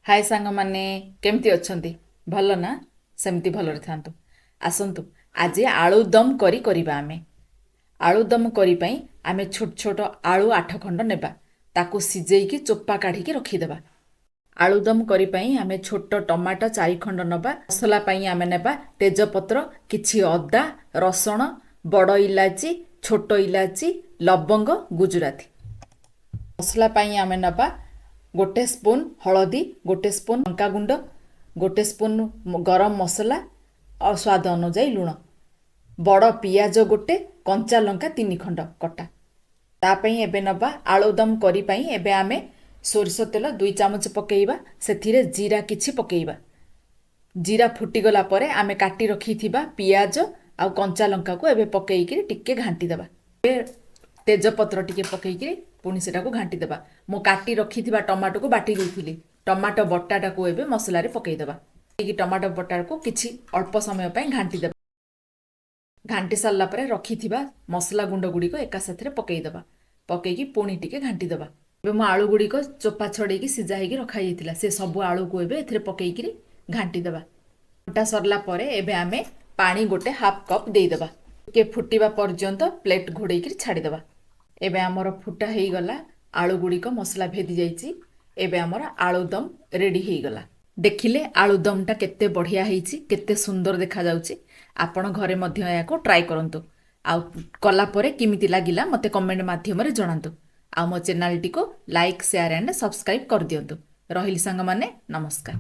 ହାଏ ସାଙ୍ଗମାନେ, କେମିତି ଅଛନ୍ତି? ଭଲ ନା? ସେମିତି ଭଲରେ ଥାନ୍ତୁ। ଆସନ୍ତୁ, ଆଜି ଆଳୁଦମ କରି କରିବା। ଆମେ ଆଳୁଦମ କରି ପାଇଁ ଆମେ ଛୋଟ ଛୋଟ ଆଳୁ 8 ଖଣ୍ଡ ନେବା। ତାକୁ ସିଝେଇକି ଚୋପା କାଢ଼ିକି ରଖିଦେବା। ଆଳୁଦମ କରି ପାଇଁ ଆମେ ଛୋଟ ଟମାଟୋ 4 ଖଣ୍ଡ ନେବା। ମସଲା ପାଇଁ ଆମେ ନେବା ତେଜପତ୍ର କିଛି, ଅଦା, ରସୁଣ, ବଡ଼ ଇଲାଚି, ଛୋଟ ଇଲାଚି, ଲବଙ୍ଗ, ଗୁଜୁରାତି। ମସଲା ପାଇଁ ଆମେ ନେବା 1 ସ୍ପୁନ୍ ହଳଦୀ, 1 ସ୍ପୁନ୍ ଲଙ୍କାଗୁଣ୍ଡ, 1 ସ୍ପୁନ୍ ଗରମ ମସଲା ଆଉ ସ୍ୱାଦ ଅନୁଯାୟୀ ଲୁଣ, ବଡ଼ ପିଆଜ ଗୋଟେ, କଞ୍ଚା ଲଙ୍କା 3 ଖଣ୍ଡ କଟା। ତା ପାଇଁ ଏବେ ନେବା ଆଳୁଦମ କରି ପାଇଁ ଏବେ ଆମେ ସୋରିଷ ତେଲ 2 ଚାମଚ ପକାଇବା। ସେଥିରେ ଜିରା କିଛି ପକାଇବା। ଜିରା ଫୁଟିଗଲା ପରେ ଆମେ କାଟି ରଖିଥିବା ପିଆଜ ଆଉ କଞ୍ଚା ଲଙ୍କାକୁ ଏବେ ପକାଇକିରି ଟିକେ ଘାଣ୍ଟି ଦେବା। ଏବେ ତେଜପତ୍ର ଟିକେ ପକାଇକିରି ପୁଣି ସେଟାକୁ ଘାଣ୍ଟି ଦେବା। ମୁଁ କାଟି ରଖିଥିବା ଟମାଟୋକୁ ବାଟି ଦେଇଥିଲି। ଟମାଟୋ ବଟାଟାକୁ ଏବେ ମସଲାରେ ପକାଇଦେବା। ଟମାଟୋ ବଟାକୁ କିଛି ଅଳ୍ପ ସମୟ ପାଇଁ ଘାଣ୍ଟି ଦେବା। ଘାଣ୍ଟି ସାରିଲା ପରେ ରଖିଥିବା ମସଲା ଗୁଣ୍ଡ ଗୁଡ଼ିକ ଏକା ସାଥିରେ ପକାଇଦେବା। ପକାଇକି ପୁଣି ଟିକେ ଘାଣ୍ଟି ଦେବା। ଏବେ ମୁଁ ଆଳୁ ଗୁଡ଼ିକ ଚୋପା ଛଡ଼େଇକି ସିଝା ହେଇକି ରଖାଯାଇଥିଲା, ସେ ସବୁ ଆଳୁକୁ ଏବେ ଏଥିରେ ପକାଇକିରି ଘାଣ୍ଟି ଦେବା। ଘଣ୍ଟା ସରିଲା ପରେ ଏବେ ଆମେ ପାଣି ଗୋଟେ ହାଫ୍ କପ୍ ଦେଇଦେବା। ଟିକେ ଫୁଟିବା ପର୍ଯ୍ୟନ୍ତ ପ୍ଲେଟ୍ ଘୋଡ଼େଇକିରି ଛାଡ଼ିଦେବା। ଏବେ ଆମର ଫୁଟା ହେଇଗଲା। ଆଳୁ ଗୁଡ଼ିକ ମସଲା ଭେଦି ଯାଇଛି। ଏବେ ଆମର ଆଳୁଦମ ରେଡ଼ି ହେଇଗଲା। ଦେଖିଲେ, ଆଳୁଦମଟା କେତେ ବଢ଼ିଆ ହେଇଛି, କେତେ ସୁନ୍ଦର ଦେଖାଯାଉଛି। ଆପଣ ଘରେ ମଧ୍ୟ ଏହାକୁ ଟ୍ରାଏ କରନ୍ତୁ ଆଉ କଲା ପରେ କେମିତି ଲାଗିଲା ମୋତେ କମେଣ୍ଟ ମାଧ୍ୟମରେ ଜଣାନ୍ତୁ। ଆଉ ମୋ ଚ୍ୟାନେଲଟିକୁ ଲାଇକ୍, ସେୟାର ଆଣ୍ଡ ସବସ୍କ୍ରାଇବ୍ କରିଦିଅନ୍ତୁ। ରହିଲି ସାଙ୍ଗମାନେ, ନମସ୍କାର।